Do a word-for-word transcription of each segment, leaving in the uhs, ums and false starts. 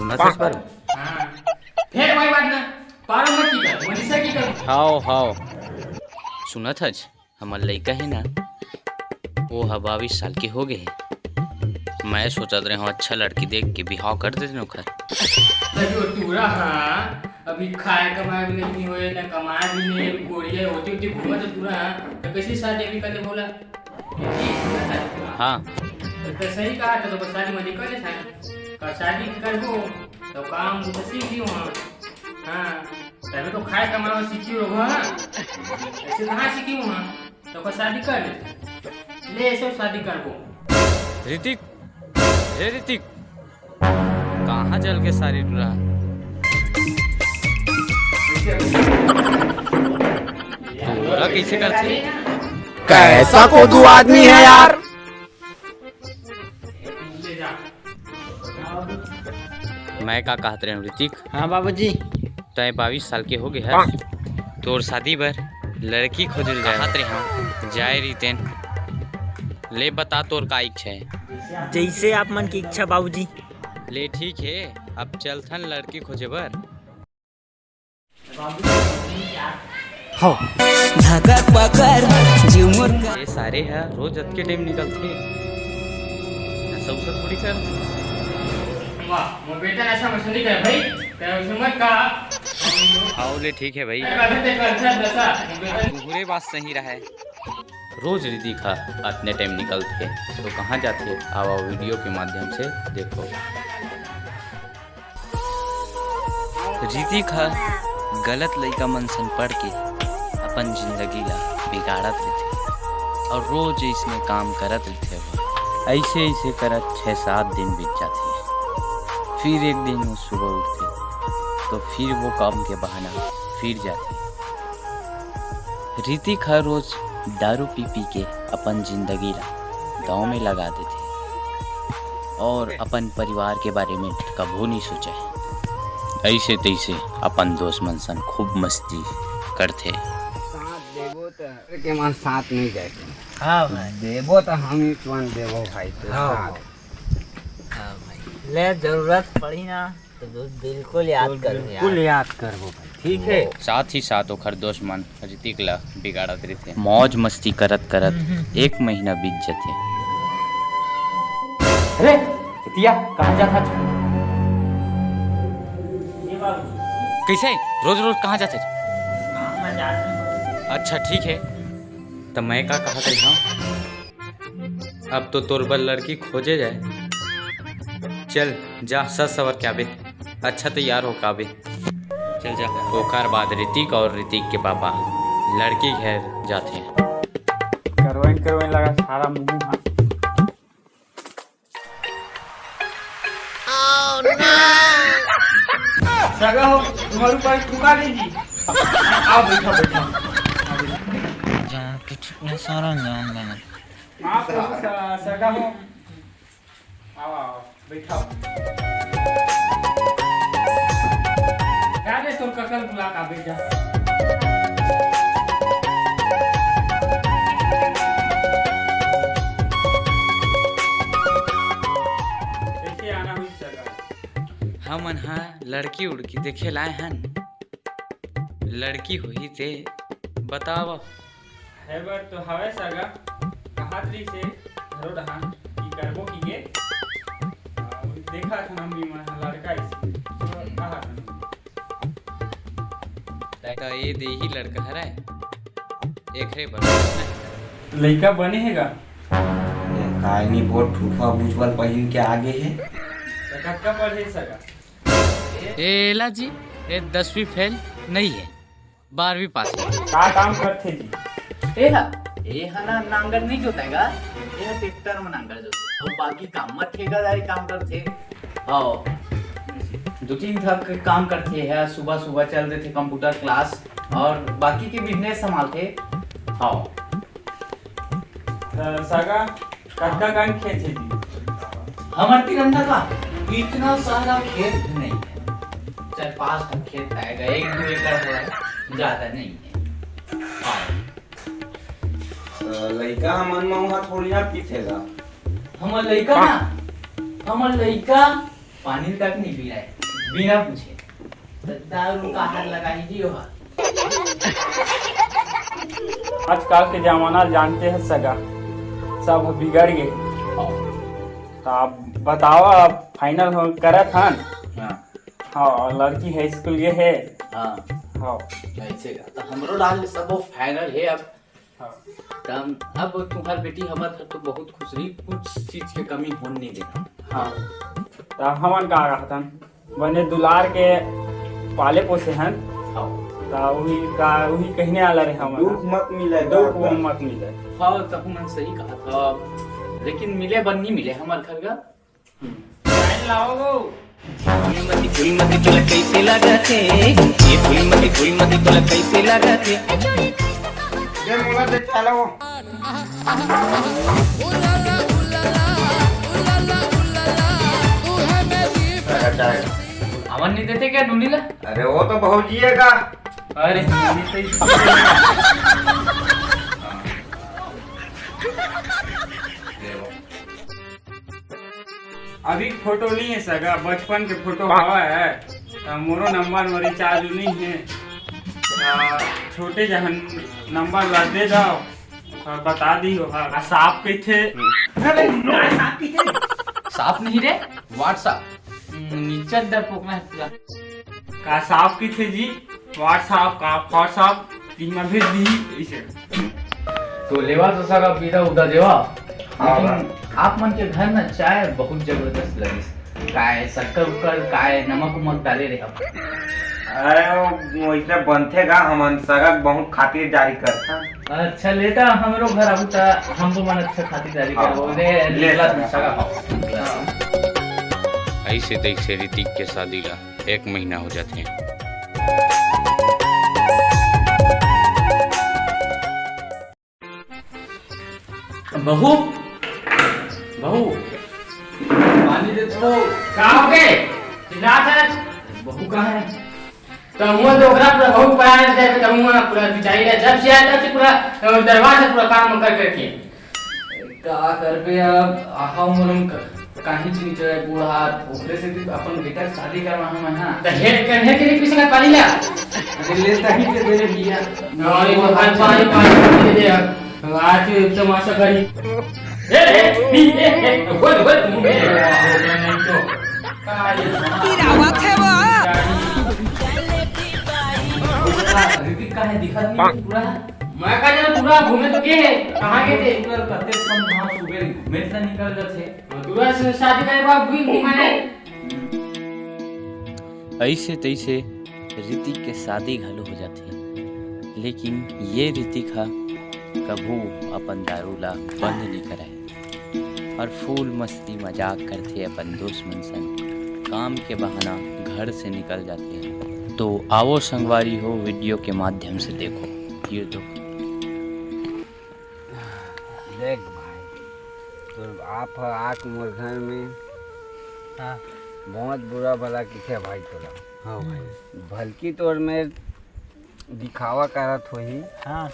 Masses पर। हाँ। फेर वही बात ना, पारो मत की कर, मनीषा की कर। हाव, हाव। सुनत हच, हमर लइका हे ना, वो ह बाईस साल के हो गए हे। मैं सोचत रहे हूँ, अच्छा लड़की देख के बिहाव कर देते ओखर। तभी वो टूरा, हाँ, अभी खाए कमाए भी नहीं होए, ना कमाए भी नहीं, अभी कोरिया होती होती घूमत है टूरा, हाँ, तो कैसी शादी अभी कर ले बोला? हाँ। तो सही कहा था, तो बस शादी मजे कर ले था। का शादी करबो, तो काम तो सीख लियो, हाँ। हाँ, तभी तो खाए कमाए सीखी हो, हाँ। ऐसे कहाँ सीखी हो, हाँ? तो का शादी कर ले। ले, ऐसे शादी करबो। ऋतिक, हे ऋतिक, कहाँ चल गे सारी टूरा? टूरा कैसे करथे? कैसा कोदू आदमी है यार। मैं का कहत रहे हूँ ऋतिक? हाँ बाबूजी। तय बाईस साल के हो गए है, तोर शादी बर लड़की खोजल जाए। कहत रहे हूँ जाए रितेन। ले बता तोर का इच्छा है? जैसे आप मन की इच्छा बाबूजी। ले ठीक है, अब चलथन लड़की खोजे बर। हो। धकर पकर जीव मोर का। ये सारे ह रोज अतके टाइम निकलथे। नशा उशा थोड़ी कर। वाह, मोर बेटा नशा वशा नहीं करे भाई। तेरा उसे मत कहा। आओ ले, ठीक है भाई। अरे बाबा, ते कर, कर, नशा। मोर बेटा तुहरे बात सही रहा है। रोज ऋतिक ह अतने टाइम निकलथे, तो कहाँ जाथे? आओ, आओ, वीडियो के माध्यम से देखो। ऋतिक ह गलत लइका मन संग पड़ के अपन जिंदगी ला बिगाड़त रहिथे और रोज इसने काम करत रहिथे। वो ऐसे ऐसे करत छह सात दिन बीत जाथे। फिर एक दिन वो सुबह उठथे तो फिर वो काम के बहाना फिर जाथे। ऋतिक ह रोज दारू पी पी के अपन जिंदगी ला दांव में लगा देथे और अपन परिवार के बारे में कभू नहीं सोचे। ऐसे तैसे अपन दोस्त मन संग खूब मस्ती करथे। साथ देबो त के मन साथ नहीं जाए। हाँ भाई। देबो त हम ही तुरंत देबो भाई, तो हाँ। साथ। हाँ भाई, ले जरूरत पड़ी ना तो बिल्कुल याद तो करो यार। बिल्कुल याद करबो भाई, ठीक है। साथ ही साथ ओखर दोस्त मन ऋतिक ला बिगाड़त रहिथे। मौज मस्ती करत करत हम्म, हम्म। एक महीना बीत जथे। अरे ऋतिया, कहाँ जात हच? ये बाबू। कैसे? रोज रोज कहाँ जात हच? हाँ, मैं जात हूँ। अच्छा ठीक है, तो मैं का कहत रहा हूँ, अब तो तोर बर लड़की खोजे जाए। चल जा, सज सवर के आबे, अच्छा तैयार हो के आबे। चल जा। ओकर बाद ऋतिक और ऋतिक के पापा लड़की घर जाथे। करवाइन करवाइन लगा सारा मुंह हाथ। सगा हो, तुम्हारे ऊपर थूका नहीं जी। आओ बैठो, बैठो। जान के छुपना सारा जान लेना। माफ करो स-, सगा हो। आओ, आओ, बैठाओ। जा रे, तोर ककल बुला का, बैठ जा। कैसे आना हुई सगा? हमन हा लड़की उड़की देखे लाए हन। लड़की होही ते बताव। हेबर तो हवय सगा, कहात रहिसे घरो डहान कि करबो किके। अउ देखत हन हम भी मन ह लड़का अइसे, तो कहात हन। त ये देही लड़का हरय, एकरे बर। लइका बने हे गा? काय नी, बहुत ठूठा बुझवल पहिन के आगे हे। त कतका पढ़े सगा? एला जी, ये दसवीं फेल नहीं है, बारहवीं पास है। का काम करथे जी? ए हा, ए हा ना नांगर नहीं जोताएगा, ए हा ट्रैक्टर में नांगर जोते। और बाकी काम में ठेकेदारी काम करथे। हाँ, दो तीन ठक काम करथे है, सुबह सुबह चल देथे कंप्यूटर क्लास और बाकी के बिजनेस संभालथे। हाँ। त सगा, कतका कन खेत हे जी? हमर तिरंगा का इतना सारा खेत भी नहीं है, चार पांच ठक खेत आएगा, एक दो एकड़ है, ज्यादा नहीं है। हाँ। त लइका हमन म उहाँ थोड़ी ना पीथे गा। हमर लइका ना, हमर लइका पानी तक नहीं पी रहा है, बिना पूछे। तो दारू का हाथ लगा ही दियो हा। आजकल के जमाना जानते हैं सगा, सब बिगड़ गए। तो आप बताओ, आप final हो करत हन? हाँ। हाँ, और लड़की है स्कूल ये है। हाँ। हाँ। ऐसे का। तो हमरो डाल सब final है अब। हाँ। तब अब तुम्हार बेटी हमर घर तो बहुत खुश रही, कुछ चीज के कमी होन नहीं देना। हाँ। तो हमन का कहतन, बने दुलार के पाले पोसे हन। हाँ। तो वही का, वही कहने वाला रहे हमन। दुख मत मिले, दुख दुख मत मिले। हाँ, तब मन सही कहा था, लेकिन मिले बन नहीं मिले हमर घर का। लाइन लाओ गो। फूलमती, फूलमती तोला कैसे लागत हे? ये फूलमती, फूलमती तोला कैसे लागत हे? दे मोला दे, चला वो। अमन नहीं देते क्या नूनी ला? अरे वो तो भौजी है का। अरे नूनी तो ही। अभी फोटो नहीं है सगा, बचपन के फोटो हवा है। तो मोरो नंबर में रिचार्ज नहीं है। तो छोटे जहन नंबर ला दे दो और बता दी हो। हाँ, साफ कइथे। अरे, काय साफ कइथे? साफ नहीं रे, WhatsApp। हम्म, नीचे डरपोकना है पूरा। का साफ कइथे जी? WhatsApp का WhatsApp तीन में भेज दी इसे। तो लेवा तो सगा बीदा उदा देवा। हाँ, लेकिन आप मन के घर ना चाय बहुत जबरदस्त लगिस। काय शक्कर उक्कर, काय नमक उमक डाले रहे आप? अरे, वो वैसे बनथे गा, हमन सगा बहुत खातिरदारी करथन। अच्छा, लेता हमरो घर आबू त हमको मन अच्छा खातिरदारी हाँ, करबो। ले, ले ले ला सगा। सगा। ऐसे तैसे ऋतिक के शादी ला एक महीना हो जाथे। बहू, बहू, पानी दे तो। का हो गए? चिल्लात है? बहू कहाँ है? तो हुआ तो ओकरा पूरा बहुत पराया रहता है, तो हुआ पूरा बिचारी है। जब से आया तब से पूरा, अ, दरवाजा पूरा काम कर करके। का करबे अब, आहा उमर में क-, काहीं चीज है, बूढ़ हाथ, ओकरे से भी अपन बेटा के शादी करवाना है ना। तो हेड कर, हेड के पीछे का पानी ला। अरे ले तही के दे रे भैया। नहीं, तो हाथ पानी, पानी दे दे यार। आज तमाशा करी। ए, ए, ए, ए, ए, बोल, बोल, मुंह में। नहीं तो। गिरावत है वो। ऋतिक का है, दिखत नहीं पूरा। मैं का जाना पूरा घूमे तो के है? कहाँ गए थे? पूरा कते सम वहाँ सुबह घूमे से निकल जाते। दूरा से शादी करे बाद भी घूमे नहीं। ऐसे तैसे ऋतिक के शादी घलो हो जाथे, लेकिन ये ऋतिक ह कभू अपन दारू ला बंद नइ करय और फूल मस्ती मजाक करथे अपन दोस्त मन संग। काम के बहाना घर से निकल जाथे। तो आवो संगवारी हो, वीडियो के माध्यम से देखो, ये देखो। देख भाई, तोर बाप ह आके मोर घर में हाँ। बहुत बुरा भला किथे भाई तोला। हाँ भाई। भलकी तोर में दिखावा करत होही। हाँ।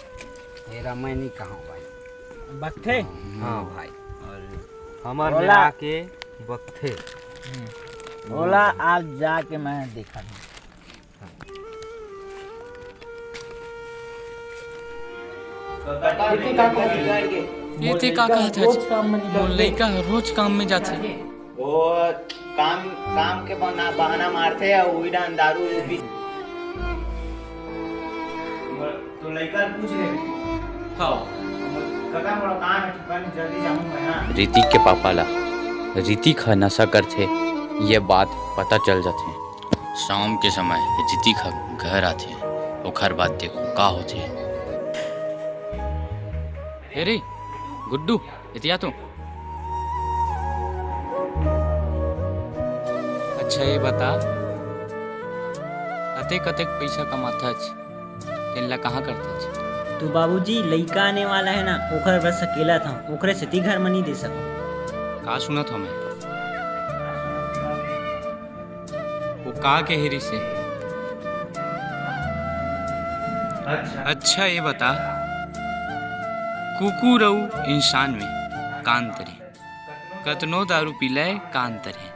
एला मैं नहीं कहूँ भाई। बकथे? हाँ भाई। और हमर ओला। में आके बकथे। हम्म। ओला आज जाके मैं देखा। ये ते का कहत हस? मोर लइका रोज काम में जाथे। वो काम, काम के बहाना, बहाना मारथे अउ उही डाहन दारू उरू पी। तो लइका पूछ ले। हाँ। कका मोला काम है, ठिकाने जल्दी जाहूँ मैं, हाँ। ऋतिक के पापा ला ऋतिक ह नशा करथे, ये बात पता चल जाथे। शाम के समय ऋतिक ह घर आथे, ओखर बाद देखो का होथे। ए रे गुड्डू, एतिया तो। अच्छा ये बता, अतेक अतेक पइसा कमाथच, तेन ला कहाँ करथच? तो बाबूजी, लइका आने वाला है ना, ओखर बर सकेला था, ओखरे सेती घर म नइ दे सकव। का सुनत हव मैं? वो का कहे रिसे? अच्छा। अच्छा, ये बता, कुकुर अउ इंसान में का अंतर हे? कतनो दारू पी ले, का अंतर हे?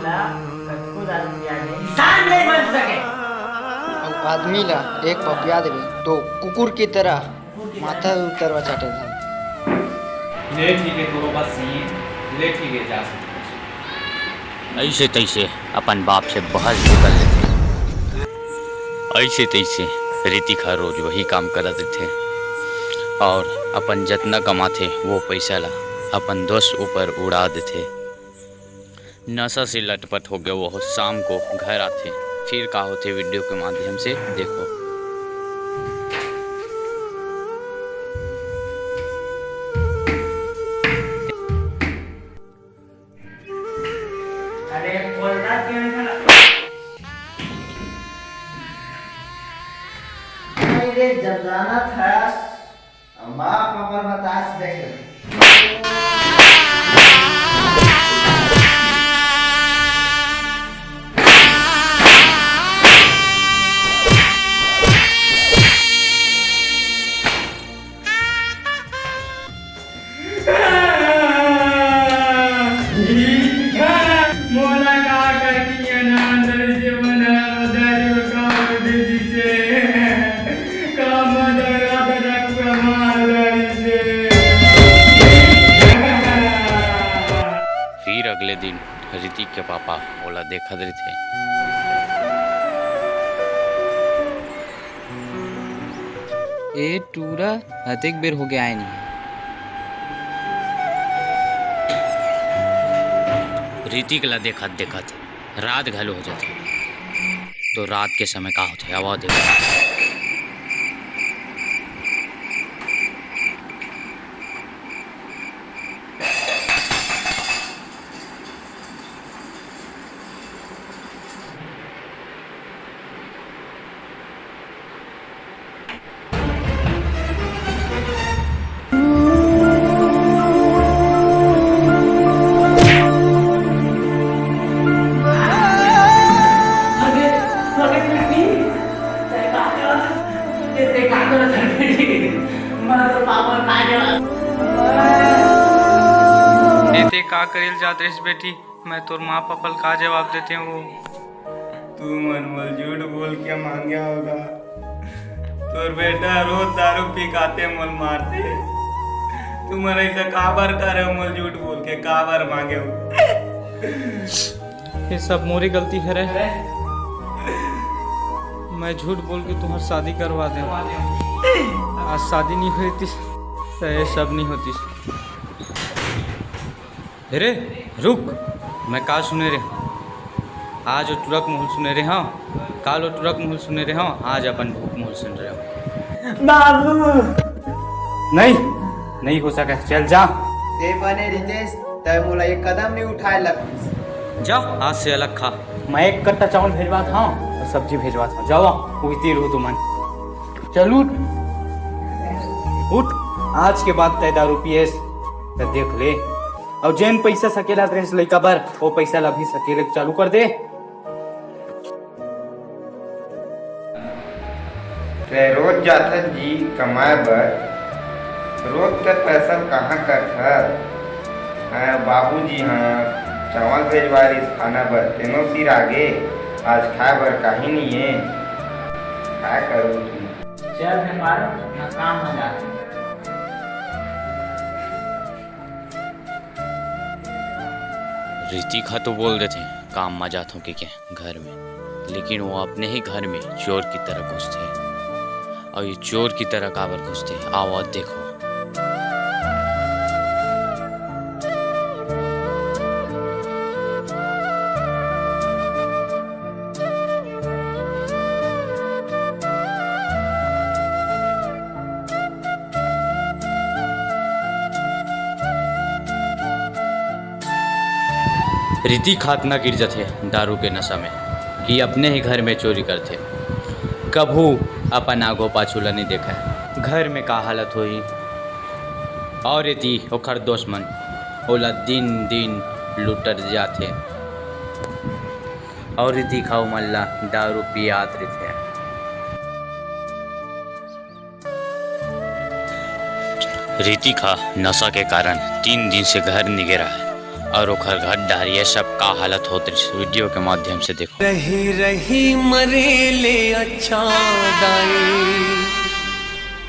कतको दारू पिया के इंसान नहीं बन सके। अउ आदमी ला एक पपिया देबे तो कुकुर की तरह माथा उतरवा चाटे धन। ले ठीक है, तोरो बात सही है। ले ठीक है, जा सकते हो। ऐसे तैसे अपन बाप से बहस भी कर लेथे। ऐसे तैसे ऋतिक ह रोज वही काम करत रहिथे और अपन जतना कमाथे वो पैसा ला अपन दोस्त ऊपर उड़ा देथे। नशा से लटपट हो गया वो शाम को घर आथे। फिर का होथे वीडियो के माध्यम से देखो। अरे बोल रहा क्यों नहीं था? अरे जब जाना था, माँ पापा बतास देख ले। मोला का करती है ना, अंदर से मन उधारी का भेजी से। का मजा रात रख मार उधारी से। फिर अगले दिन ऋतिक के पापा ओला देखत रहिथे। ए टूरा अतेक बेर होगे आए नहीं। ऋतिक ला देखत देखत रात घलो हो जाथे। तो रात के समय का होथे, आवा देखो। ए, ते का करेल जात रहिस बेटी? मैं तोर माँ पापा ल का जवाब देते हो? तू मन मोल झूठ बोल के मांगे होगा। तोर बेटा रोज दारू पी के आथे, मोल मारथे। तू मन ऐसा काबर करे हो, मोल झूठ बोल के काबर मांगे हो? ये सब मोरी गलती हरे। मैं झूठ बोल के तुम्हार शादी करवा दे। आज शादी नहीं होती, तो ये सब नहीं होती। अरे रुक, मैं का सुने रहे हूँ? आज वो टुरक मुहुल सुने रहे हूँ, काल वो टुरक मुहुल सुने रहे हूँ, आज अपन भूख मुहुल सुन रहे हूँ। बाबू! नहीं, नहीं हो सके, चल जा। ते बने रितेश, तै मोला एक कदम नहीं उठाए लगतीस। जा, आज से अलग खा। मैं एक कट्टा चावल भेजवात हूँ और सब्जी भेजवात हूँ। जाओ, उगती रहू तुमन। चल उठ, उठ। आज के बाद तै दारू पिएस, त देख ले। अउ जेन पइसा सकेला रहिस लइका बर, वो पइसा ला भी सकेले चालू कर दे। तै रोज जाथस जी कमाए बर, रोज तै पैसा कहाँ करथस? हाँ, बाबूजी हाँ चावल भेजवाए रिहिस खाना बर, तेनो सिरा गे, आज खाए बर काही नइ हे। काय करू तुम? चल रे पारो, मैं काम में जाथंव। ऋतिक ह तो बोल देथे, काम म जाथंव कहिके घर में, लेकिन वो अपने ही घर में चोर की तरह घुसथे। अउ ये चोर की तरह काबर घुसथे, आवत देखो। ऋतिक ह अतना गिर जथे दारू के नशा में कि अपने ही घर में चोरी करथे। कभू अपन आगू पाछू ला नइ देखय। घर में का हालत होही, अउ एती ओखर दोस्त मन ओला दिन दिन लूटत जाथे, अउ ऋतिक ह ओमन ला दारू पियात रहिथे। ऋतिक ह नशा के कारण तीन दिन से घर नइ गे रहय। और ओखर घर डहरिया सब का हालत होत रहिस, वीडियो के माध्यम से देखो। रही रही मरे ले अच्छा दाई,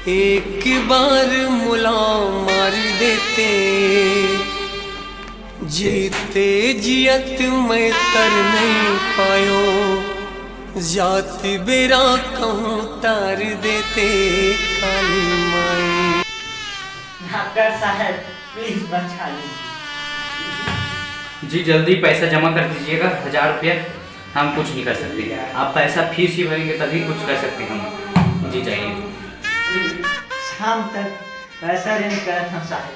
एक बार मोला मार देते, जीते जियत मैं तर नहीं पायो, जात बेरा कहूँ तार देते काली माई। डॉक्टर साहब, प्लीज बचा लीजिए। जी, जल्दी पैसा जमा कर दीजिएगा, हजार रुपया। हम कुछ नहीं कर सकते, आप पैसा फीस ही भरेंगे तभी कुछ कर सकते हैं हम। जी, जाइए। शाम तक पैसा रेडी करत हँव साहब।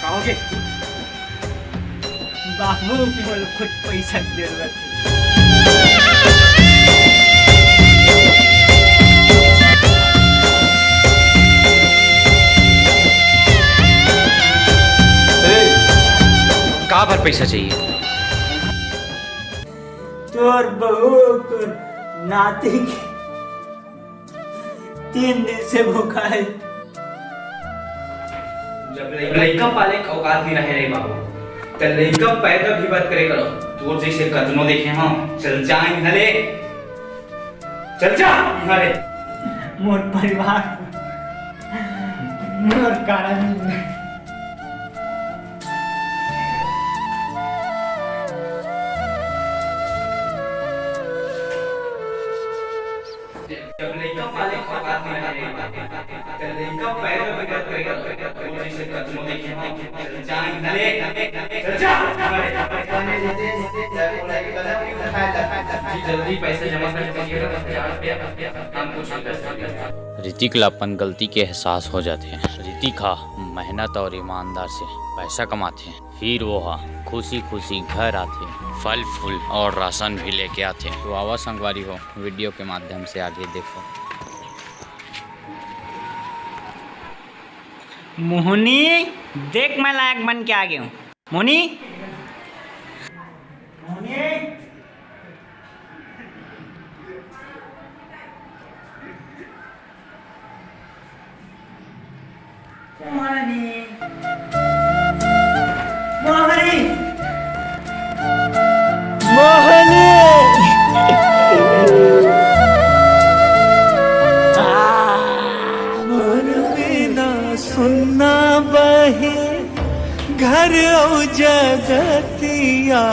का होगे? बाबू, मोला कुछ पैसा के जरूरत हे। का बर पैसा चाहिए? तोर बहू, तोर नाती के तीन दिन से भूखा हे। जब लइका पाले के औकात नहीं रहे रे बाबू, त लइका पैदा भी मत करे करो। तोर जैसे कतनो देखे हँव, चल जा इहाँ ले, चल जा इहाँ ले। मोर परिवार, मोर कारण। जब लइका पाले के औकात नहीं रहे, त लइका पैदा भी मत करे करो। तोर जैसे कतनो देखे हँव, चल जा इहाँ ले, चल जा। जी, जल्दी पैसा जमा कर दीजिएगा, दस हजार रुपया, हम कुछ नहीं कर सकते। ऋतिक ला अपन गलती के एहसास हो जाथे। ऋतिक हा मेहनत और ईमानदार से पैसा कमाथे। फिर वो हा खुशी खुशी घर आथे, फल फूल और राशन भी लेके आथे। तो आवा संगवारी हो, वीडियो के माध्यम से आगे देखो। मोहनी, देख मैं लायक बन के आ गया हूँ। मोहनी, मोहनी। मोहनी। मोहनी। मोहनी। आ, मोर बिना सुन्ना बही घर अउ जगतिया,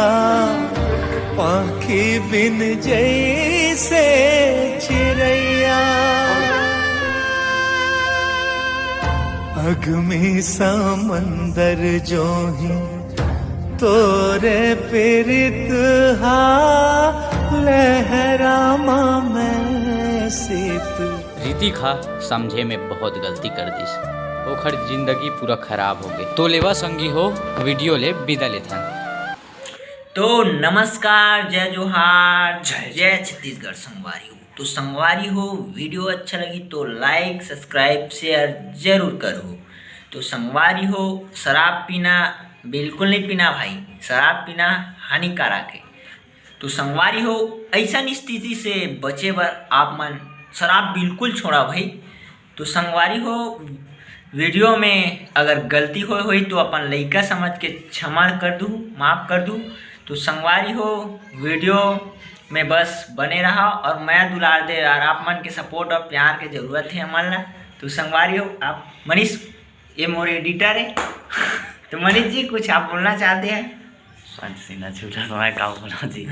पाँखी बिन जैसे चिरैया। अगमी समंदर जोही तोरे पीरित हा लहरामा मैं सीत। ऋतिक हा समझे में बहुत गलती कर दिस, ओखर जिंदगी पूरा खराब हो गई। तो लेवा संगी हो, वीडियो ले विदा लेथन। तो नमस्कार, जय जोहार, जय जय छत्तीसगढ़ संगवारी हो। तो संगवारी हो, वीडियो अच्छा लगी तो लाइक, सब्सक्राइब, शेयर जरूर करो। तो संगवारी हो, शराब पीना बिल्कुल नहीं पीना भाई, शराब पीना हानिकारक है। तो संगवारी हो, ऐसन स्थिति से बचे बर आप मन शराब बिल्कुल छोड़ा भाई। तो संगवारी हो, वीडियो में अगर गलती होय होही तो अपन लइका समझ के क्षमा कर दू, माफ कर दू। तो संगवारी हो, वीडियो में बस बने रहा और मया दुलार दे यार, आप मन के सपोर्ट और प्यार के जरूरत है हमन ला। तो संगवारी हो, आप मनीष, ये मोर एडिटर है, तो मनीष जी कुछ आप बोलना चाहते हैं? पंच सिन्हा झूठा समय का बोला जी।